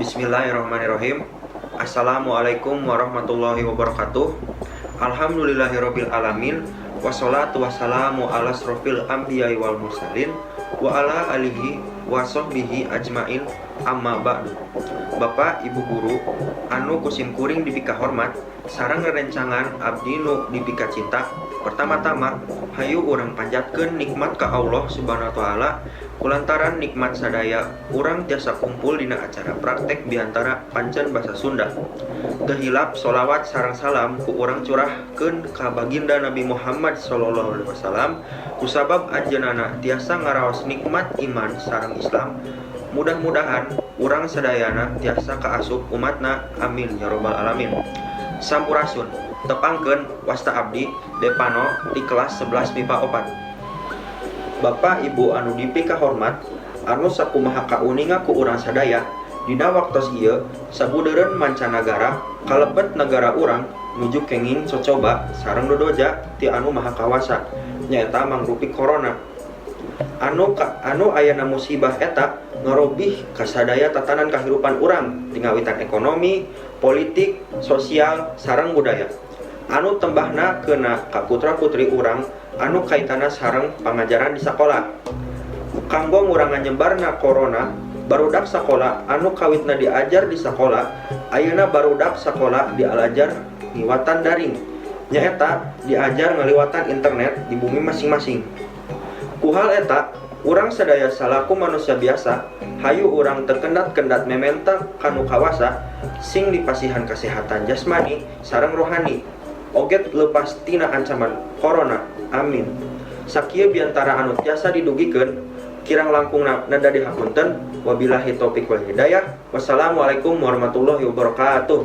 Bismillahirrahmanirrahim. Assalamualaikum warahmatullahi wabarakatuh. Alhamdulillahirabbil alamin. Wassalatu wassalamu ala asrofil anbiya'i wal mursalin wa ala alihi wa sahbihi ajmain, amma ba'du. Bapak, Ibu guru anu ku sim kuring dipika hormat sareng rerencangan abdi nu dipika cinta. Pertama-tama, hayu urang panjatkeun nikmat ka Allah Subhanahu wa Ta'ala kulantaran nikmat sadaya urang tiasa kumpul dina acara praktek biantara pancen basa Sunda. Teu hilap sholawat sareng salam ku urang curahkeun ka baginda Nabi Muhammad sallallahu alaihi wasallam, kusabab anjeunna tiasa ngaraos nikmat iman sareng Islam. Mudah-mudahan urang sadayana tiasa kaasup umatna, amin ya robbal alamin. Sampurasun, tepangkeun, wasta abdi Depano di kelas 11 MIPA 4. Bapak, Ibu anu dipika hormat, anu sakumaha kauninga ku urang sadaya, dina waktos ieu sabudeureun mancanagara kalebet negara urang nuju kenging cocoba sareng dodoja ti Anu Maha Kawasa, nyaeta mangrupi corona anu ka, anu ayana musibah eta ngarobih kasadaya tatanan kahirupan urang ti ngawitan ekonomi, politik, sosial, sareng budaya, anu tembahna kena ka putra-putri urang anu kaitana sareng pangajaran di sakola. Kanggo ngurangan nyebarna corona, barudak sakola anu kawitna diajar di sakola, ayeuna barudak sakola diajar ngiwatan daring, nyaeta diajar ngaliwatan internet di bumi masing-masing. Ku hal eta, urang sadaya salaku manusia biasa, hayu urang teu kendat-kendat mementa ka Nu Kawasa sing dipasihan kesehatan jasmani sareng rohani, oge lepas tina ancaman corona, amin. Sakieu biantara anu tiasa didugikeun, kirang langkungna neda dihapunten. Wabillahi taufik wal hidayah, wassalamualaikum warahmatullahi wabarakatuh.